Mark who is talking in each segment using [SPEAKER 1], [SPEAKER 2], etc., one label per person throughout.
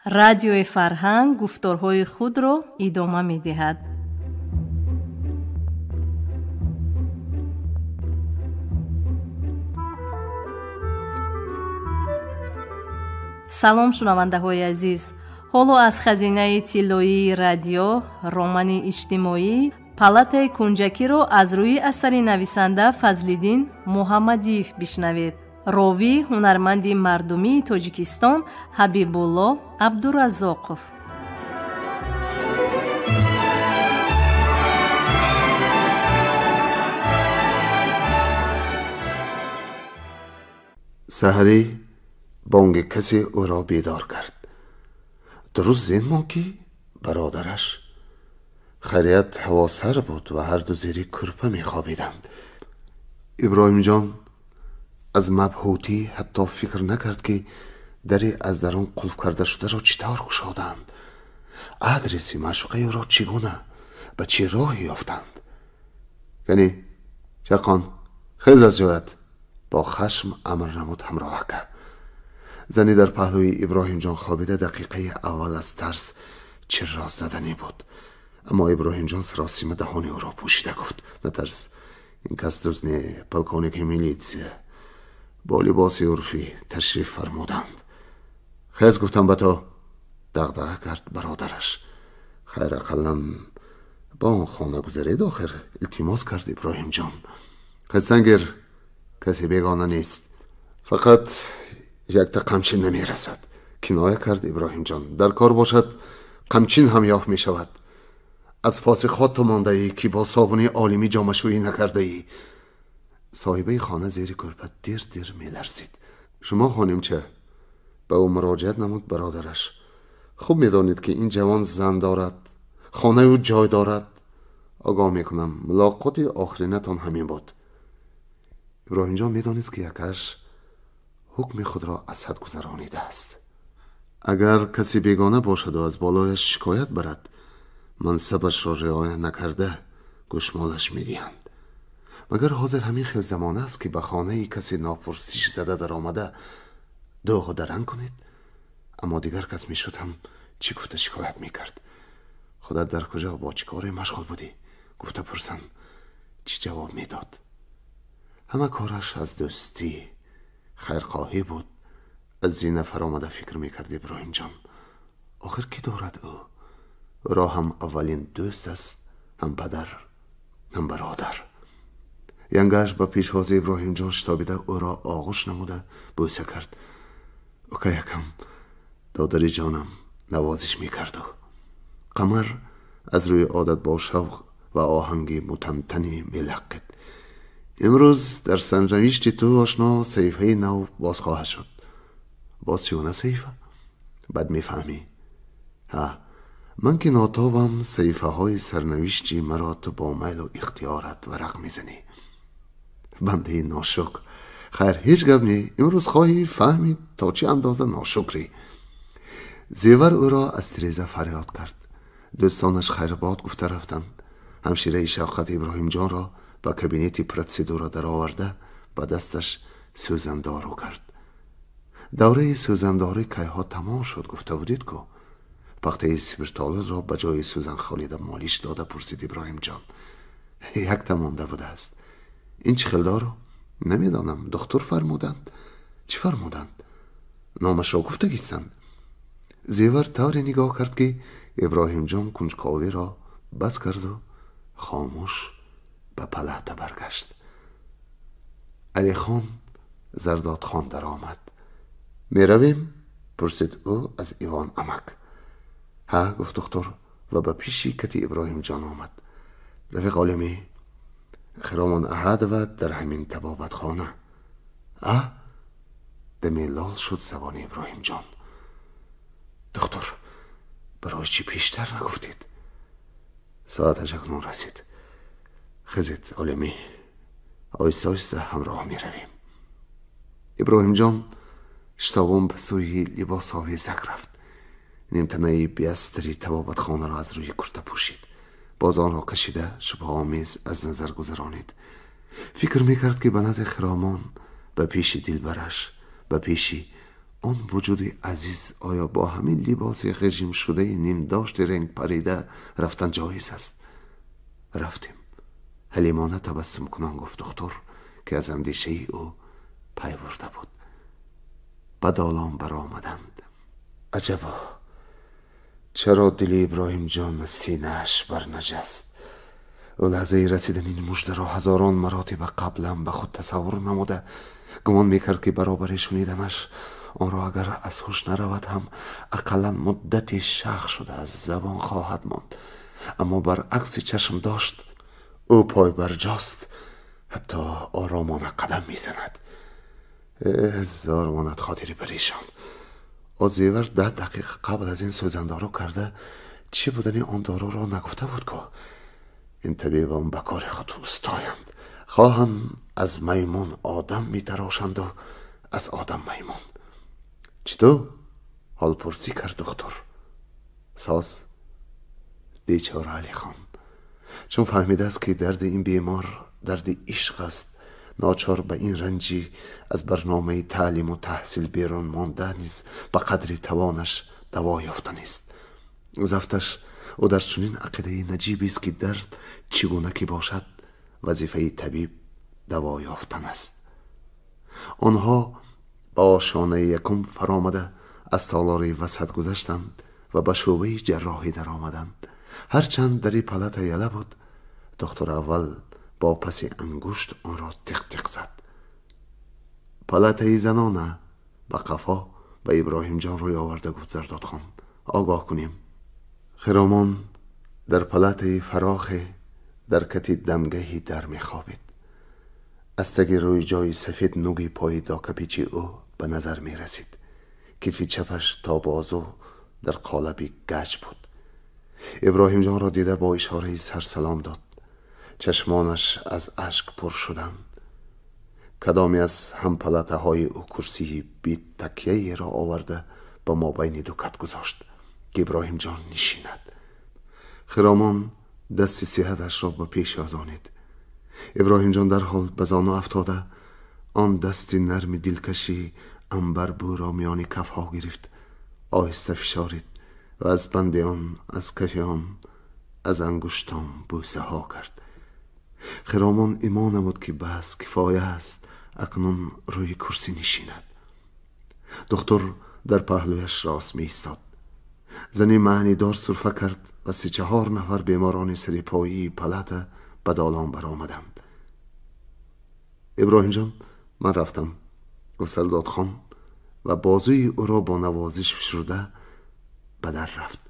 [SPEAKER 1] Радиои Фарҳанг гуфторҳои худро идома медиҳад. Салом, шунавандаҳои азиз! Ҳоло аз хазинаи тиллоии радио романи иҷтимоӣ «Палатаи кунҷакиро» аз рӯи асари нависанда Фазлиддин Муҳаммадиев бишнавед. Ровӣ ҳунарманди мардумии Тоҷикистон Ҳабибулло Абдураззоқов.
[SPEAKER 2] Саҳарӣ бонги касе ӯро бедор кард. Дуруст зин монд, ки бародараш. Хайрият, ҳаво сар буд ва ҳарду зери кӯрпа мехобиданд. Иброҳимҷон аз мабҳутӣ ҳатто фикр накард, ки дари аз дарун қулф карда шударо чӣ тавр кушоданд, адреси маъшуқаи ӯро чӣ гуна, ба чӣ роҳе ёфтанд. Яъне чақон, хез аз ҷоят! Бо хашм амр намуд ҳамроҳака. Зани дар паҳлӯи Иброҳимҷон хобида дақиқаи аввал аз тарс чирро заданӣ буд, аммо Иброҳимҷон саросима даҳони ӯро пӯшида гуфт: натарс, ин кас дузд не, полковники милитсия. Бо либоси урфӣ ташриф фармуданд. Хез, гуфтам ба то! Дағдаға кард бародараш. Хайр, ақаллан ба он хона гузаред охир, илтимос кард Иброҳимҷон. Хестангир, касе бегона нест, фақат якта қамчин намерасад, киноя кард Иброҳимҷон. Дар кор бошад, қамчин ҳам ёфт мешавад. Аз фосиқҳо ту мондаӣ, ки бо собуни олимӣ ҷомашӯӣ накардаӣ. Соҳибаи хона зери кӯрпа дир дир меларзид. Шумо, хонимча, ба ӯ муроҷиат намуд бародараш, хуб медонед, ки ин ҷавон зан дорад, хонаю ҷой дорад. Огоҳ мекунам, мулоқоти охиринатон ҳамин буд. Иброҳимҷон медонист, ки якаш ҳукми худро аз ҳад гузаронидааст. Агар касе бегона бошаду аз болояш шикоят барад, мансабашро риоя накарда гӯшмолаш медиҳанд. Магар ҳозир ҳамин хел замона аст, ки ба хонаи касе нопурсиш зада даромада дӯғу даранг кунед? Аммо дигар кас мешуд ҳам чӣ гуфта шикоят мекард? Худат дар куҷо, бо чӣ коре машғул будӣ? Гуфта пурсанд, чӣ ҷавоб медод? Ҳама кораш аз дӯстӣ, хайрхоҳӣ буд. Аз зина фаромада фикр мекард Иброҳимҷон. Охир кӣ дорад ӯ? Ӯро ҳам аввалин дӯст аст, ҳам падар, ҳам бародар. Янгаш ба пешвози Иброҳимҷон шитобида ӯро оғӯш намуда бӯса кард. Укаякам, додари ҷонам, навозиш мекарду. Қамар аз рӯи одат бо шавқ ва оҳанги мутантанӣ мелаққид. Имрӯз дар сарнавишти ту, ошно, саҳифаи нав боз хоҳад шуд. Боз чӣ гуна саҳифа? Бад мефаҳмӣ. Ҳа, ман ки нотобам, саҳифаҳои сарнавишти маро ту бо майлу ихтиёрат варақ мезанӣ. Бандаи ношукр. Хайр, ҳеҷ гап не, имрӯз хоҳӣ фаҳмид, то чӣ андоза ношукрӣ. Зевар ӯро аз тиреза фарёд кард. Дӯстонаш хайрбод гуфта рафтанд. Ҳамшираи Шавқат Иброҳимҷонро ба кабинети протседура дароварда ба дасташ сӯзандору кард. Давраи сӯзандорӣ кайҳо тамом шуд, гуфта будед ку? Пахтаи спиртолро ба ҷои сӯзан холида молиш дода пурсид Иброҳимҷон. Якта монда будааст. Ин чӣ хел дору? Намедонам, духтур фармуданд. Чӣ фармуданд? Номашро гуфтагистанд. Зевар тавре нигоҳ кард, ки Иброҳимҷон кунҷковиро бас карду хомӯш ба палата баргашт. Алихон Зардодхон даромад. Меравем? Пурсид ӯ аз Ивон амак. Ҳа, гуфт духтур ва ба пеши кати Иброҳимҷон омад. Рафиқ олимӣ, Хиромон Аҳадова дар ҳамин табобатхона. А? Дами лол шуд забони Иброҳимҷон. Духтур, барои чӣ пештар нагуфтед? Соаташ акнун расид. Хезед, олимӣ, оҳиста оҳиста ҳамроҳ меравем. Иброҳимҷон шитобон ба сӯи либосовезак рафт. Нимтанаи биастари табобатхонаро аз рӯи курта пӯшид. Боз онро кашида шубҳаомез аз назар гузаронид. Фикр мекард, ки ба назди Хиромон, ба пеши дилбараш, ба пеши Он вуҷуди азиз оё бо ҳамин либоси ғижимшудаи нимдошти ренг парида рафтан ҷоиз аст? Рафтем. Ҳалимона табассумкунон гуфт духтур, ки аз андешаи ӯ пай бурда буд. Ба долон баромаданд. Аҷабо, чаро дили Иброҳимҷон аз синааш барнаҷаст? Ӯ лаҳзаи расидани ин муждаро ҳазорон маротиба қаблан ба худ тасаввур намуда, гумон мекард, ки баробари шуниданаш онро агар аз ҳуш наравад ҳам ақаллан муддате шах шуда аз забон хоҳад монд. Аммо баръакси чашм дошт, ӯ пойбарҷост, ҳатто оромона қадам мезанад. Зор монад хотири парешон. Озевар 10 дақиқа қабл аз ин сӯзандору карда чӣ будани он доруро нагуфта буд ку. Ин табибон ба кори худ устоянд. Хоҳам аз маймун одам метарошанду аз одам маймун. Чӣ ту? Ҳолпурсӣ кард духтур. Соз бечора Алихон чун фаҳмидааст, ки дарди ин бемор дарди ишқ аст, ночор ба ин ранҷи аз барномаи таълиму таҳсил берун монда низ ба қадри тавонаш даво ёфта нест. Зафташ ӯ дар чунин ақидаи наҷибест, ки дард чӣ гуна ки бошад, вазифаи табиб даво ёфтан аст. Онҳо ба ошонаи якум фаромада аз толори васат гузаштанд ва ба шӯъбаи ҷарроҳӣ даромаданд. Ҳарчанд дари палата яла буд, духтур аввал бо паси ангушт онро тиқ-тиқ зад. Палатаи занона? Ба қафо ба Иброҳимҷон рӯй оварда гуфт Зардодхон. Огоҳ кунем. Хиромон дар палатаи фарохе дар кати дамгаҳи дар мехобид. Аз таги рӯи ҷои сафед нуги пои докапечи ӯ ба назар мерасид. Китфи чапаш то бозу дар қолаби гач буд. Иброҳимҷонро дида бо ишораи сар салом дод. Чашмонаш аз ашк пур шуданд. Кадоме аз ҳампалатаҳои ӯ курсии битакияеро оварда ба мобайни ду кат гузошт, ки Иброҳимҷон нишинад. Хиромон дасти сиҳаташро ба пеш озонид. Иброҳимҷон дарҳол ба зону афтода он дасти нарми дилкаши анбарбӯро миёни кафҳо гирифт, оҳиста фишорид ва аз банди он, аз кафи он, аз ангуштон бӯсаҳо кард. Хиромон имон намуд, ки бас кифоя аст, акнун рӯи курсӣ нишинад. Духтур дар паҳлӯяш рост меистод. Зани маънидор сурфа кард ва 3-4 нафар беморони сарипоии палата ба долон баромаданд. Иброҳимҷон, ман рафтам, гуфт Сардодхон ва бозуи ӯро бо навозиш фишурда ба дар рафт.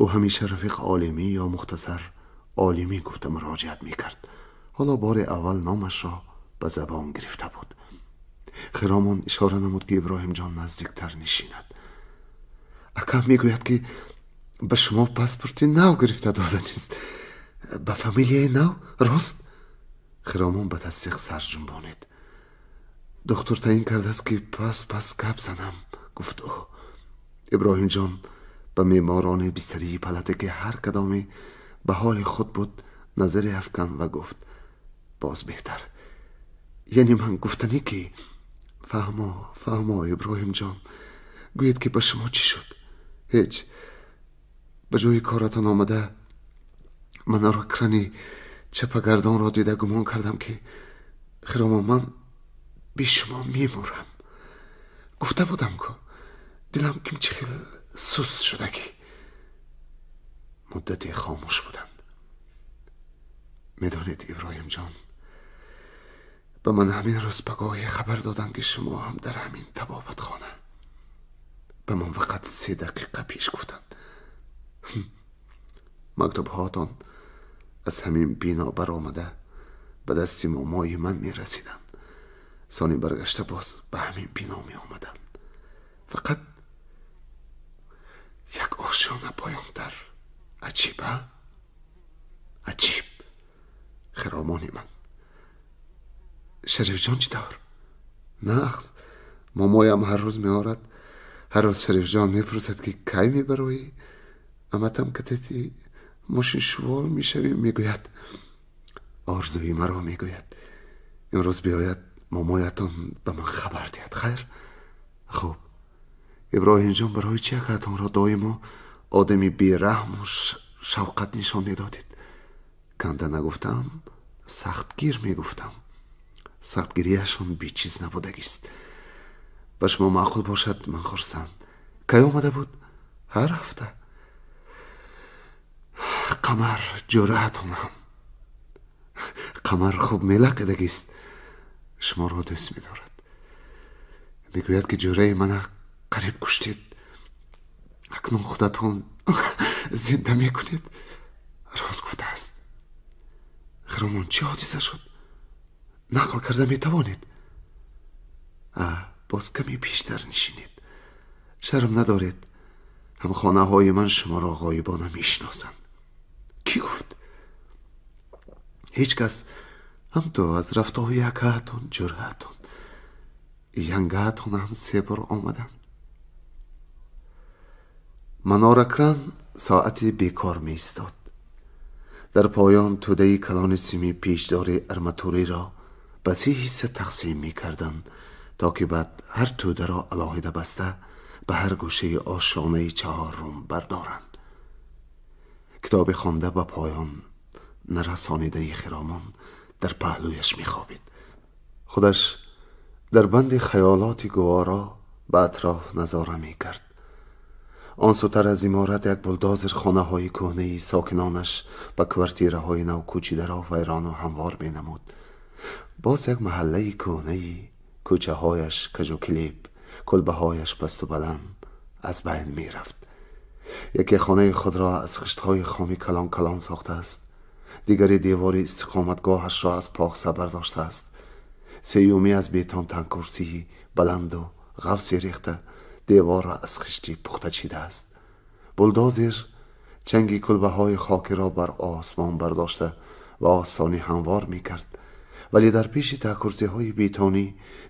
[SPEAKER 2] Ӯ ҳамеша рафиқ Олимӣ ё мухтасар Олимӣ гуфта муроҷиат мекард. Ҳоло бори аввал номашро ба забон гирифта буд. Хиромон ишора намуд, ки Иброҳимҷон наздиктар нишинад. Акам мегӯяд, ки ба шумо паспорти нав гирифта дода нест. Ба фамилияи нав, рост? Хиромон ба тасдиқ сар ҷунбонид. Духтур таъин кардааст, ки пас гап занам, гуфт ӯ. Иброҳимҷон ба меъморони бистарии палата, ки ҳар кадоме ба ҳоли худ буд, назаре афканд ва гуфт: боз беҳтар. Яъне ман гуфтанӣ, ки фаҳмо, фаҳмо, Иброҳимҷон, гӯед, ки ба шумо чӣ шуд? Ҳеҷ. Ба ҷои коратон омада манро крани чапагардонро дида гумон кардам, ки хиромон, ман би шумо мемурам. Гуфта будам ку, дилам кимчи хел суст шудагӣ. Муддате хомӯш буданд. Медонед, Иброҳимҷон, ба ман ҳамин рӯз пагоҳе хабар доданд, ки шумо ҳам дар ҳамин табобатхона. Ба ман фақат 3 дақиқа пеш гуфтанд. Мактубҳоатон аз ҳамин бино баромада ба дасти момои ман мерасиданд. Сони баргашта боз ба ҳамин бино меомаданд. Фақат як ошёна поёнтар. Аҷиб, а? Аҷиб. Хиромони ман. Шарифҷон чӣ тавр? Нағз. Момоям ҳар рӯз меорад. Ҳар рӯз Шарифҷон мепурсад, ки кай мебароӣ? Аматам катети мошиншувол мешавӣ, мегӯяд. Орзуи маро мегӯяд. Имрӯз биёяд момоятон ба ман хабар диҳад. Хайр? Хуб. Иброҳимҷон, барои чӣ акаатонро доимо одами бераҳму шавқат нишон медодед? Канда нагуфтам, сахтгир мегуфтам. Сахтгирияшон бечиз набудагист. Ба шумо маъқул бошад, ман хурсанд. Кай омада буд? Ҳар ҳафта. Қамар ҷӯраатон ҳам. Қамар хуб мелақидагист. Шуморо дӯст медорад. Мегӯяд, ки ҷӯраи мана қариб куштед. Акнун худатон зинда мекунед. Рост гуфтааст. Хиромон, чӣ ҳодиса шуд? Нақл карда метавонед? Боз каме пештар нишинед. Шарм надоред. Ҳамхонаҳои ман шуморо ғоибона мешиносанд. Кӣ гуфт? Ҳеҷ кас. Ҳам ту аз рафтоҳои акаатон, ҷуръатон, янгаатон ҳам се бор омадам. Маноракран соати бекор меистод. Дар поён тӯдаи калони сими печдори арматуриро ба се ҳисса тақсим мекарданд, то ки баъд ҳар тӯдаро алоҳида баста ба ҳар гӯшаи ошонаи чаҳоррум бардоранд. Китоби хонда ба поён нарасонидаи Хиромон дар паҳлӯяш мехобид. Худаш дар банди хаёлоти гуворо ба атроф назора мекард. Он сӯтар аз иморат як булдозер хонаҳои кӯҳнаи сокинонаш ба квартираҳои нав кӯчидаро вайрону ҳамвор менамуд. Боз як маҳаллаи кӯҳнаи кӯчаҳояш кажу килиб, кулбаҳояш пасту баланд аз байн мерафт. Яке хонаи худро аз хиштҳои хоми калон калон сохтааст, дигаре девори истиқоматгоҳашро аз похса бардоштааст, сеюмӣ аз бетон танкурсии баланду ғафсе рехта деворро аз хишти пухта чидааст. Булдозер чанги кулбаҳои хокиро бар осмон бардошта ва осонӣ ҳамвор мекард, вале дар пеши таҳкурсиҳои бетонӣ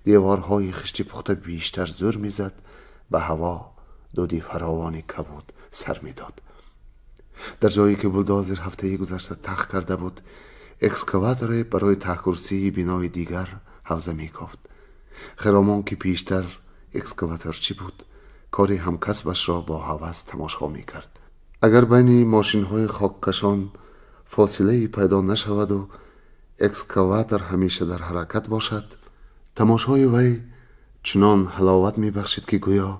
[SPEAKER 2] деворҳои хишти пухта бештар зӯр мезад, ба ҳаво дуди фаровони кабуд сар медод. Дар ҷое ки булдозер ҳафтаи гузашта тах карда буд, экскаваторе барои таҳкурсии бинои дигар ҳавза мекофт. Хиромон, ки пештар экскаваторчӣ буд, кори ҳамкасбашро бо ҳавас тамошо мекард. Агар байни мошинҳои хоккашон фосилае пайдо нашаваду экскаватор ҳамеша дар ҳаракат бошад, тамошои вай чунон ҳаловат мебахшид, ки гӯё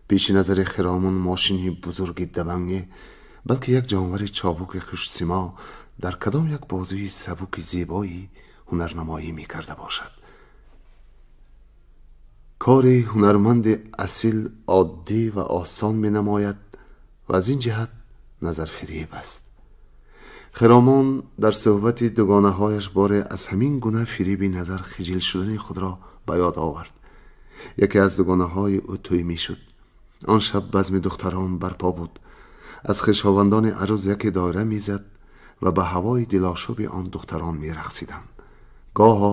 [SPEAKER 2] пеши назари Хиромон мошини бузурги даванге, балки як ҷонвари чобуки хушсимо дар кадом як бозуи сабуки зебои ҳунарнамоӣ мекарда бошад. Кори ҳунарманди асил оддӣ ва осон менамояд ва аз ин ҷиҳат назарфиреб аст. Хиромон дар суҳбати дугонаҳояш боре аз ҳамин гуна фиреби назар хиҷил шудани худро ба ёд овард. Яке аз дугонаҳои ӯ тӯй мешуд. Он шаб базми духтарон барпо буд. Аз хешовандони арӯз яке доира мезад ва ба ҳавои дилошӯби он духтарон мерақсиданд. Гоҳо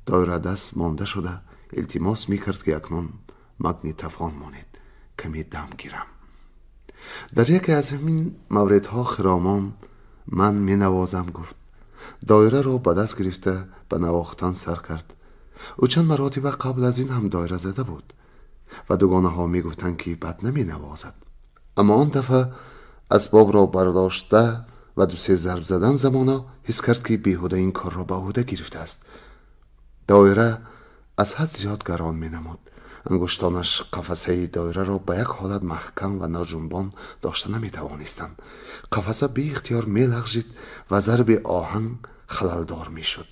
[SPEAKER 2] доирадаст монда шуда илтимос мекард, ки акнун магнитофон монед, каме дам гирам. Дар яке аз ҳамин мавридҳо Хиромон ман менавозам гуфт. Доираро ба даст гирифта ба навохтан сар кард. Ӯ чанд маротиба қабл аз ин ҳам доира зада буд ва дугонаҳо мегуфтанд, ки бад наменавозад. Аммо он дафъа асбобро бардошта ва дусе зарб задан замона ҳис кард, ки беҳуда ин корро ба ӯҳда гирифтааст. Доира аз ҳад зиёд гарон менамуд. Ангуштонаш қафасаи доираро ба як ҳолат маҳкам ва ноҷунбон дошта наметавонистанд. Қафаса беихтиёр мелағжид ва зарби оҳанг халалдор мешуд.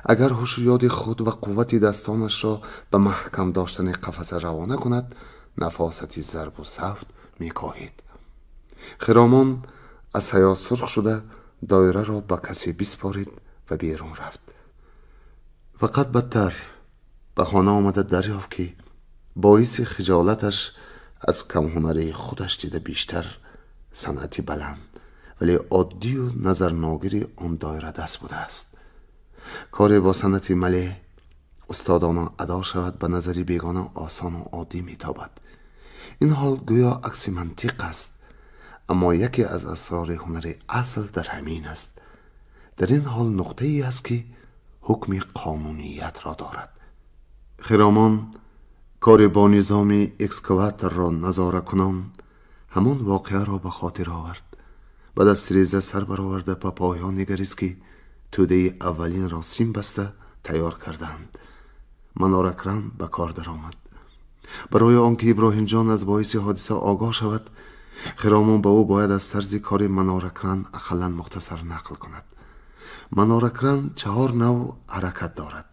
[SPEAKER 2] Агар ҳушу ёди худ ва қуввати дастонашро ба маҳкам доштани қафаса равона кунад, нафосати зарбу сафт мекоҳид. Хиромон аз ҳаё сурх шуда доираро ба касе биспорид ва берун рафт. Фақат бадтар ба хона омада дарёфт, ки боиси хиҷолаташ аз камҳунарии худаш дида бештар санъати баланд, вале оддию назарногири он доирадаст будааст. Коре бо санъати мале устодона адо шавад, ба назари бегона осону оддӣ метобад. Ин ҳол гӯё акси мантиқ аст, аммо яке аз асрори ҳунари асл дар ҳамин аст. Дар ин ҳол нуқтае аст, ки ҳукми қонуниятро дорад. Хиромон Кори бо низоми экскаваторро назора кунон ҳамон воқеаро ба хотир овард. Баъд аз тиреза сар бароварда ба поён нигарист, ки тӯдаи аввалинро сим баста тайёр кардаанд. Маноракран ба кор даромад. Барои он ки Иброҳимҷон аз боиси ҳодиса огоҳ шавад, Хиромон ба ӯ бояд аз тарзи кори маноракран ақаллан мухтасар нақл кунад. Маноракран чаҳор навъ ҳаракат дорад.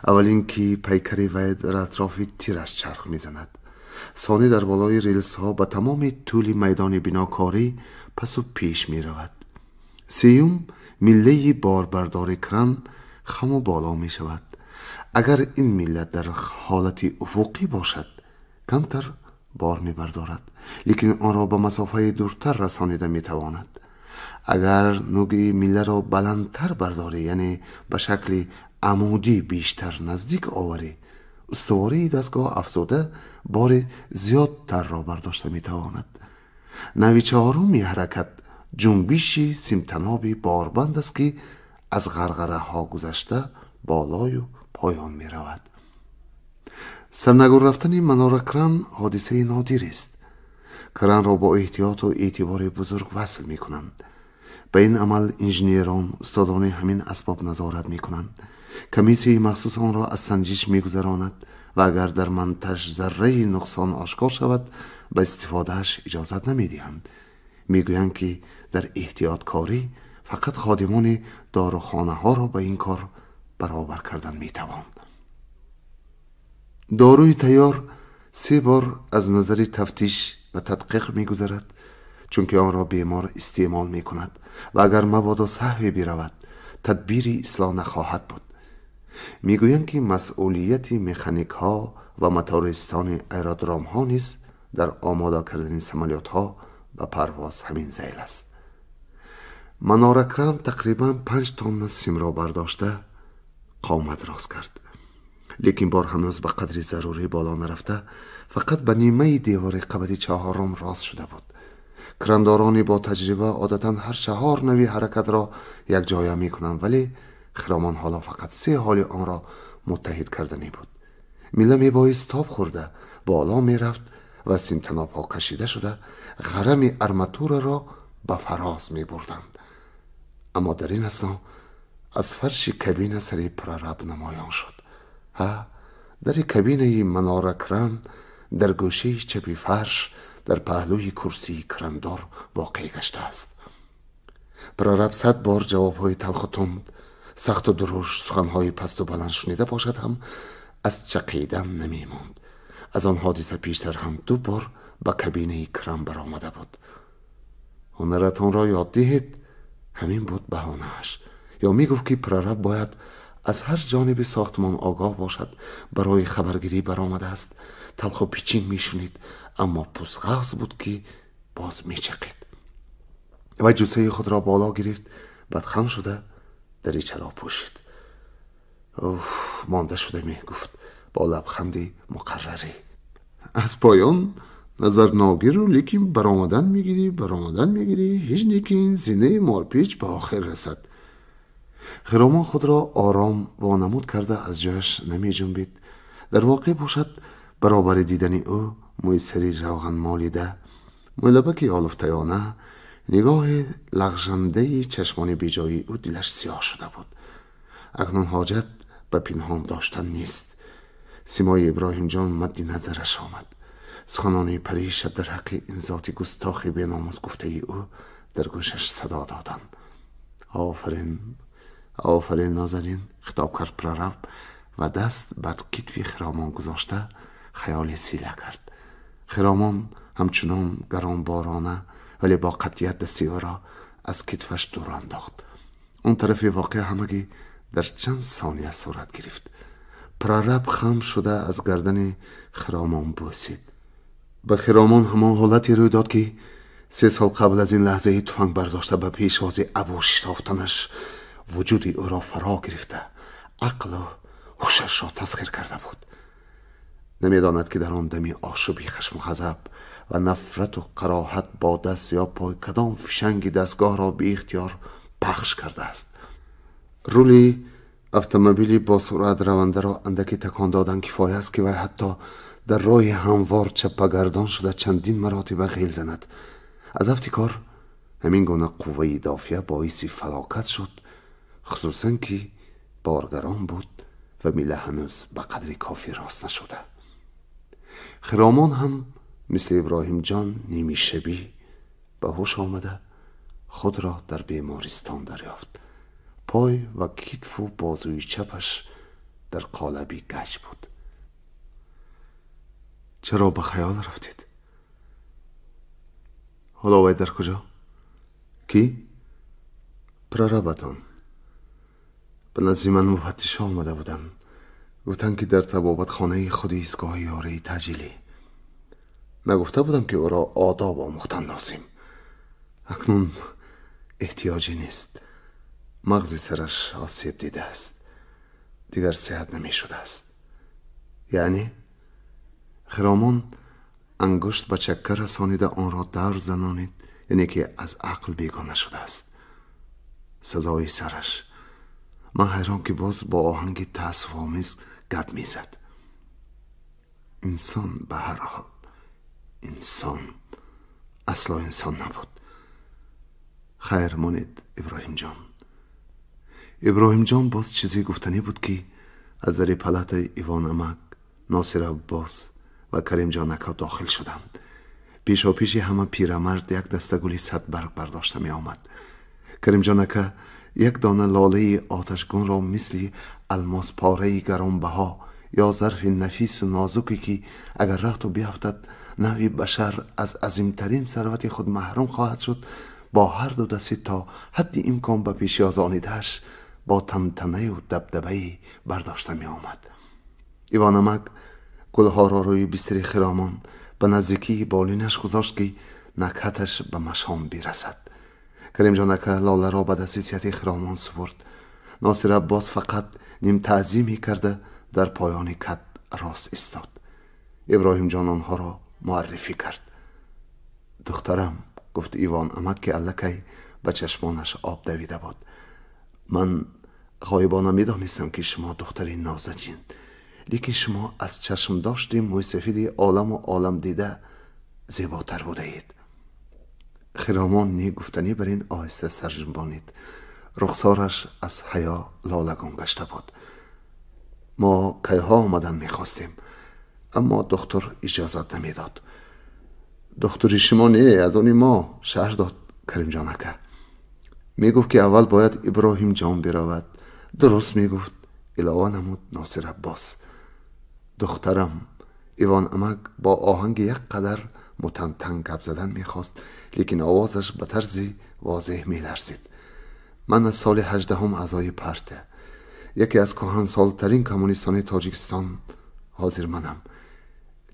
[SPEAKER 2] Аввалин ки пайкари вай дар атрофи тираш чарх мезанад. Сонӣ дар болои релсҳо ба тамоми тӯли майдони бинокорӣ пасу пеш меравад. Сеюм, миллаи борбардори кран хаму боло мешавад. Агар ин милла дар ҳолати уфуқӣ бошад, камтар бор мебардорад, лекин онро ба масофаи дуртар расонида метавонад. Агар нуги милларо баландтар бардорӣ, яъне ба шакли амудӣ бештар наздик оварӣ, устувории дастгоҳ афзуда бори зиёдтарро бардошта метавонад. Нави чаҳоруми ҳаракат ҷунбиши симтаноби борбанд аст, ки аз ғарғараҳо гузашта болою поён меравад. Сарнагун рафтани маноракран ҳодисаи нодирест. Кранро бо эҳтиёту эътибори бузург васл мекунанд. Ба ин амал инженерон, устодони ҳамин асбоб назорат мекунанд. Комиссияи махсус онро аз санҷиш мегузаронад ва агар дар монтаж зарраи нуқсон ошкор шавад, ба истифодааш иҷозат намедиҳанд. Мегӯянд, ки дар эҳтиёткорӣ фақат ходимони дорухонаҳоро ба ин кор баробар кардан метавон. Доруи тайёр се бор аз назари тафтиш ва тадқиқ мегузарад, чунки онро бемор истеъмол мекунад ва агар мабодо саҳве биравад, тадбири ислоҳ нахоҳад буд. Мегӯянд, ки масъулияти механикҳо ва мотористони аэродромҳо низ дар омода кардани самолётҳо ба парвоз ҳамин зайл аст. Маноракран тақрибан 5 тонна симро бардошта қомат рост кард, лекин бор ҳанӯз ба қадри зарурӣ боло нарафта, фақат ба нимаи девори қабати чаҳорум рост шуда буд. Крандорони бо таҷриба одатан ҳар чаҳор нави ҳаракатро якҷоя мекунанд, вале Хиромон ҳоло фақат се ҳоли онро муттаҳид карданӣ буд. Милла мебоист тоб хӯрда боло мерафт ва симтанобҳо кашида шуда ғарами арматураро ба фароз мебурданд. Аммо дар ин асно аз фарши кабина сари прораб намоён шуд. Ҳа, дари кабинаи маноракран дар гӯшаи чапи фарш, дар паҳлӯи курсии крандор воқеъ гаштааст. Прораб 100 бор ҷавобҳои талху тунд, сахту дурушт, суханҳои пасту баланд шунида бошад ҳам, аз чақидан намемонд. Аз он ҳодиса пештар ҳам ду бор ба кабинаи кран баромада буд. «Ҳунаратонро ёд диҳед», ҳамин буд баҳонааш. Ё мегуфт, ки прораб бояд аз ҳар ҷониби сохтмон огоҳ бошад, барои хабаргирӣ баромадааст. Талху пичин мешунид, аммо пусғафз буд, ки боз мечақид. Ва ҷуссаи худро боло гирифт, баъд хам шуда даричаро пӯшид. «Уф, монда шуда», мегуфт бо лабханди муқаррарӣ. «Аз поён назарногиру, лекин баромадан мегирӣ, баромадан мегирӣ, ҳеҷ не ки ин зинаи морпеч ба охир расад». Хиромон худро ором вонамуд карда аз ҷояш намеҷунбид. Дар воқеъ бошад, баробари дидани ӯ мӯи сари равған молида, мӯйлабаки олуфтаёна, нигоҳи лағжандаи чашмони беҷоии ӯ дилаш сиёҳ шуда буд. Акнун ҳоҷат ба пинҳон доштан нест. Симои Иброҳимҷон мадди назараш омад. Суханони паришаб дар ҳаққи ин зоти густохи беномус гуфтаи ӯ дар гӯшаш садо доданд. «Офарин, офарин, Нозанин», хитоб кард прораб ва даст бар китфи Хиромон гузошта хаёли сила кард. Хиромон ҳамчунон гаронборона, вале бо қатъият дасти ӯро аз китфаш дур андохт. Он тарафи воқеа ҳамагӣ дар чанд сония сурат гирифт. Прораб хам шуда аз гардани Хиромон бӯсид. Ба Хиромон ҳамон ҳолате рӯй дод, ки 3 сол қабл аз ин лаҳзаи туфанг бардошта ба пешвози Абу шитофтанаш вуҷуди ӯро фаро гирифта, ақлу ҳушашро тасхир карда буд. Намедонад, ки дар он дами ошӯби хашму ғазаб ва нафрату кароҳат бо даст ё пой кадом фишанги дастгоҳро беихтиёр пахш кардааст. Рули Автомобили бо суръат равандаро андаке такон додан кифоя аст, ки вай ҳатто дар роҳи ҳамвор чаппагардон шуда чандин маротиба ғел занад. Аз афти кор ҳамин гуна қувваи дофиа боиси фалокат шуд, хусусан ки боргарон буд ва мила ҳанӯз ба қадри кофӣ рост нашуда. Хиромон ҳам мисли Иброҳимҷон нимишабӣ ба ҳуш омада худро дар бемористон дарёфт. Пой ва китфу бозуи чапаш дар қолаби гач буд. Чаро ба хаёл рафтед? Ҳоло вай дар куҷо? Кӣ? Прорабатон. Ба назди ман муфаттишо омада буданд. Гуфтанд, ки дар табобатхонаи худи истгоҳи ёрии таъҷилӣ. Нагуфта будам, ки ӯро одоб омӯхтан лозим. Акнун эҳтиёҷе нест. Мағзи сараш осеб дидааст, дигар сиҳат намешудааст. Яъне Хиромон ангушт ба чакка расонида онро дар занонид, яъне ки аз ақл бегона шудааст. Сазои сараш. Ман ҳайрон, ки боз бо оҳанги таассуфомез гап мезад. Инсон ба ҳар ҳол инсон, асло инсон набуд. Хайр монед, Иброҳимҷон. Иброҳимҷон боз чизе гуфтанӣ буд, ки аз дари палатаи Ивон амак, Носир Аббос ва Каримҷон ака дохил шуданд. Пешопеши ҳама пирамард як дастагули садбарг бардошта меомад. Каримҷон ака як дона лолаи оташгунро мисли алмоспораи гаронбаҳо ё зарфи нафису нозуке, ки агар рафту биафтад, навъи башар аз азимтарин сарвати худ маҳрум хоҳад шуд, бо ҳар ду дасти то ҳадди имкон ба пешёзонидааш бо тантанаю дабдабае бардошта меомад. Ивон амак гулҳоро рӯи бистари Хиромон ба наздикии болинаш гузошт, ки накҳаташ ба машом бирасад. Каримҷон ака лоларо ба дасти сиҳати Хиромон супурд. Носир Аббос фақат нимтаъзиме карда дар поёни кат рост истод. Иброҳимҷон онҳоро муаррифӣ кард. Духтарам, гуфт Ивон амак, ки аллакай ба чашмонаш об давида буд, ман ғоибона медонистам, ки шумо духтари нозанин, лекин шумо аз чашмдошти мӯйсафиди оламу оламдида зеботар будаед. Хиромон не гуфтанӣ бар ин оҳиста сарҷунбонид. Рухсораш аз ҳаё лолагун гашта буд. Мо кайҳо омадан мехостем, аммо духтур иҷозат намедод. Духтури шумо не, аз они мо, шарҳ дод Каримҷон ака. Мегуфт, ки аввал бояд Иброҳимҷон биравад. Дуруст мегуфт, илова намуд Носир Аббос. Духтарам, Ивон амак бо оҳанги як қадар мутантан гап задан мехост, лекин овозаш ба тарзи возеҳ меларзид. Ман аз соли 18 аъзои партия, яке аз кӯҳансолтарин коммунистони Тоҷикистон ҳозир манам,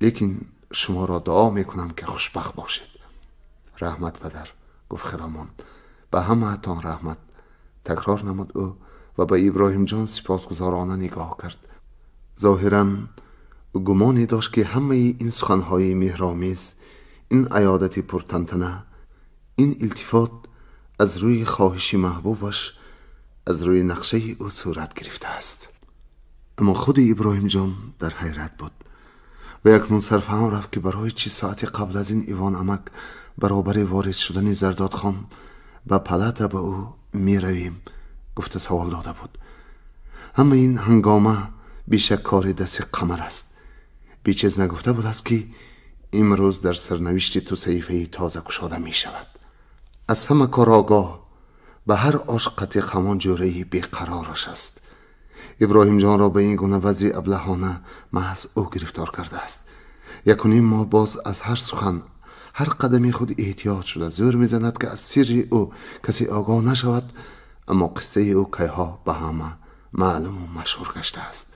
[SPEAKER 2] лекин шуморо дуо мекунам, ки хушбахт бошед. Раҳмат, падар, гуфт Хиромон. Ба ҳамаатон раҳмат, такрор намуд ӯ ва ба Иброҳимҷон сипосгузорона нигоҳ кард. Зоҳиран гумоне дошт, ки ҳамаи ин суханҳои меҳромез, ин аёдати пуртантана, ин илтифот аз рӯи хоҳиши маҳбубаш, аз рӯи нақшаи ӯ сурат гирифтааст. Аммо худи Иброҳимҷон дар ҳайрат буд ва якнун сарфаҳм рафт, ки барои чӣ соати қабл аз ин Ивон амак баробари ворид шудани Зардодхон ба палата ба ӯ меравем гуфта савол дода буд. Ҳамаи ин ҳангома бешак кори дасти Қамар аст. Бечиз нагуфта будааст, ки имрӯз дар сарнавишти ту саҳифаи тоза кушода мешавад. Аз ҳама кор огоҳ, ба ҳар ош қатиқ ҳамон ҷӯраи беқарораш аст. Иброҳимҷонро ба ин гуна вазъи аблаҳона маҳз ӯ гирифтор кардааст. Якуним моҳ боз аз ҳар сухан, ҳар қадами худ эҳтиёт шуда зӯр мезанад, ки аз сирри ӯ касе огоҳ нашавад, аммо қиссаи ӯ кайҳо ба ҳама маълуму машҳур гаштааст.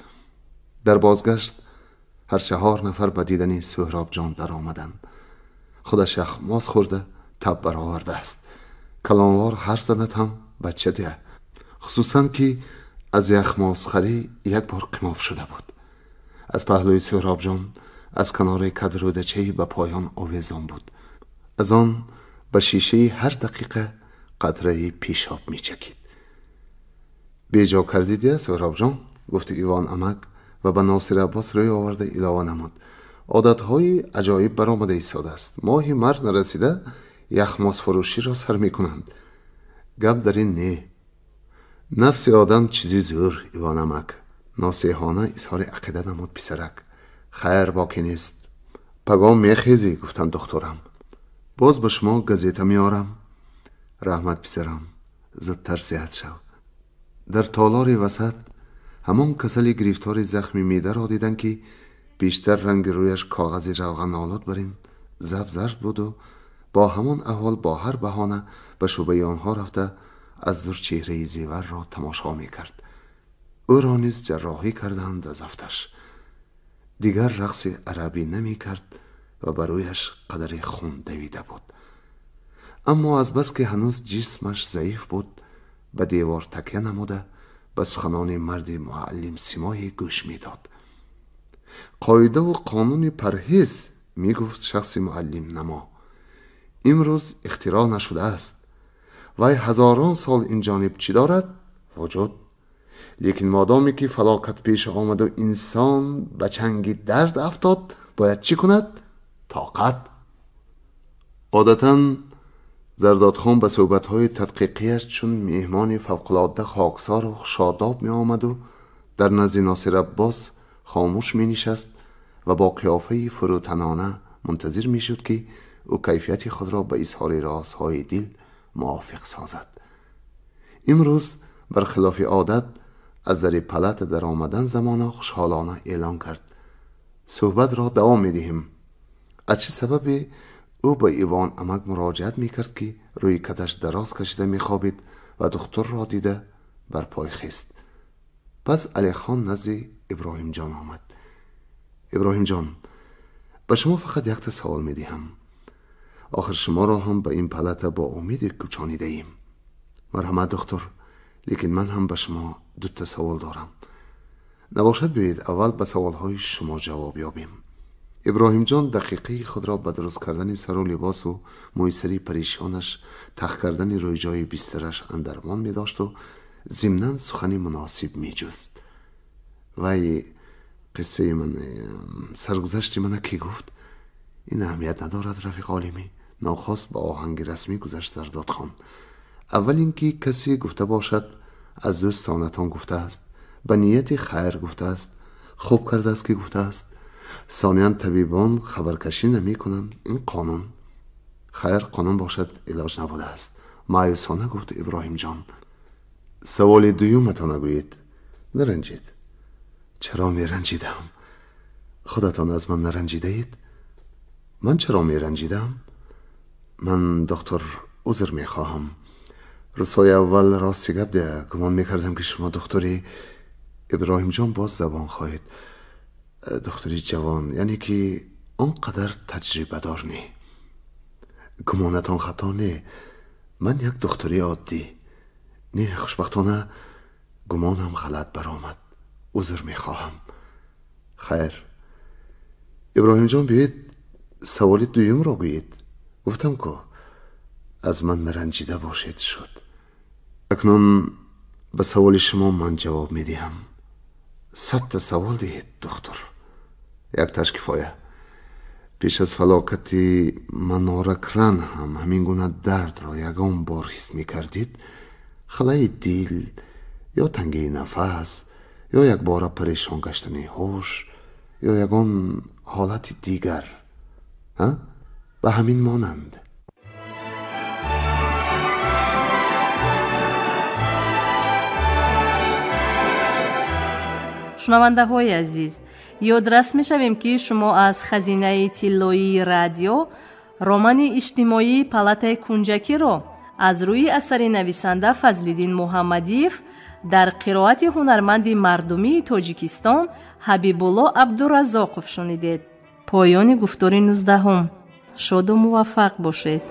[SPEAKER 2] Дар бозгашт ҳар чаҳор нафар ба дидани Суҳробҷон даромаданд. Худаш яхмоз хӯрда таб баровардааст. Калонвор ҳарф занад ҳам бача дия, хусусан ки аз яхмозхарӣ як бор қимоб шуда буд. Аз паҳлӯи Суҳробҷон аз канори кадрӯдачаи ба поён овезон буд. Аз он ба шишаи ҳар дақиқа қатраи пешоб мечакид. Беҷо кардидия, Соҳробҷон, гуфт Иван амак ва ба Носир Аббос рӯй оварда илова намуд. Одатҳои аҷоиб баромада истодааст. Моҳи март нарасида яхмосфурӯширо сар мекунанд. Гап дар ин не. Нафси одам чизи зӯр, Иван амак. Носеҳона изҳори ақида намуд писарак. Хайр, боке нест. Пагом мехезӣ, гуфтанд духтурам. Боз ба шумо газета меорам. Раҳмат, писарам, зудтар сиҳат шав. Дар толори васат ҳамон касали гирифтори захми меъдаро диданд, ки бештар ранги рӯяш коғази равғанолуд бар ин забзард буду бо ҳамон аҳвол бо ҳар баҳона ба шӯъбаи онҳо рафта аз дур чеҳраи зеварро тамошо мекард. Ӯро низ ҷарроҳӣ карданд аз афташ. Дигар рақси арабӣ намекард ва ба рӯяш қадаре хун давида буд. Аммо азбаски ҳанӯз ҷисмаш заиф буд, ба девор такя намуда ба суханони марди муаллим симое гӯш медод. Қоидаву қонуни парҳез, мегуфт шахси муаллимнамо, имрӯз ихтироъ нашудааст. Вай ҳазорон сол ин ҷониб чӣ дорад? Вуҷуд. Лекин модоме ки фалокат пеш омаду инсон ба чанги дард афтод, бояд чӣ кунад? Тоқат. Одатан Зардодхон ба суҳбатҳои тадқиқияш чун меҳмони фавқулодда хоксору шодоб меомаду дар назди Носир Аббос хомӯш менишаст ва бо қиёфаи фурӯтанона мунтазир мешуд, ки ӯ кайфияти худро ба изҳори розҳои дил мувофиқ созад. Имрӯз бархилофи одат аз дари палата дар омадан замона хушҳолона эълон кард: суҳбатро давом медиҳем. Аз чӣ сабабе ӯ ба Ивон амак муроҷиат мекард, ки рӯи каташ дароз кашида мехобид ва духтурро дида бар пой хест. Пас Алихон назди Иброҳимҷон омад. Иброҳимҷон, ба шумо фақат якта савол медиҳам. Охир шуморо ҳам ба ин палата бо умеде кӯчонидаем. Марҳамат, духтур, лекин ман ҳам ба шумо дута савол дорам. Набошад, биёед аввал ба саволҳои шумо ҷавоб ёбем. Иброҳимҷон дақиқаи худро ба дуруст кардани сару либосу мӯйсари паришонаш, тах кардани рӯйҷои бистараш андармон медошту зимнан сухани муносиб меҷуст. Вай қиссаи ман, саргузашти мана кӣ гуфт? Ин аҳамият надорад, рафиқ олимӣ. Нохост ба оҳанги расмӣ гузашт Зардодхон. Аввал ин ки касе гуфта бошад, аз дӯстонатон гуфтааст, ба нияти хайр гуфтааст, хуб кардааст ки гуфтааст. Сониян табибон хабаркашӣ намекунанд, ин қонун. Хайр, қонун бошад, илоҷ набудааст. Маъюсона гуфт Иброҳимҷон. Саволи дуюматон нагӯед. Наранҷид. Чаро меранҷидам? Худатон аз ман наранҷидаед? Ман чаро меранҷидам? Ман, доктор, узр мехоҳам. Рӯзҳои аввал рости гап де, гумон мекардам, ки шумо духтури. Иброҳимҷон боз забон хоҳед. Духтури ҷавон, яъне ки он қадар таҷрибадор не. Гумонатон хато не. Ман як духтури оддӣ. Не, хушбахтона гумонам ғалат баромад. Узр мехоҳам. Хайр. Иброҳимҷон, биёед саволи дуюмро гӯед. Гуфтам ку аз ман наранҷида бошед шуд. Акнун ба саволи шумо ман ҷавоб медиҳам. 100 та савол диҳед, духтур. Якташ кифоя. Пеш аз фалокати Маноракран ҳам ҳамин гуна дардро ягон бор ҳис мекардид? Халаи дил ё тангии нафас ё якбора парешон гаштани ҳуш ё ягон ҳолати дигар, ба ҳамин монанд.
[SPEAKER 1] Шунавандаҳои азиз, ёдрас мешавем, ки шумо аз хазинаи тиллоии радио романи иҷтимоии «Палатаи кунҷакиро» аз рӯи асари нависанда Фазлиддин Муҳаммадиев дар қироати ҳунарманди мардумии Тоҷикистон Ҳабибулло Абдуразоқов шунидед. Поёни гуфтори 19-ум. Шоду муваффақ бошед.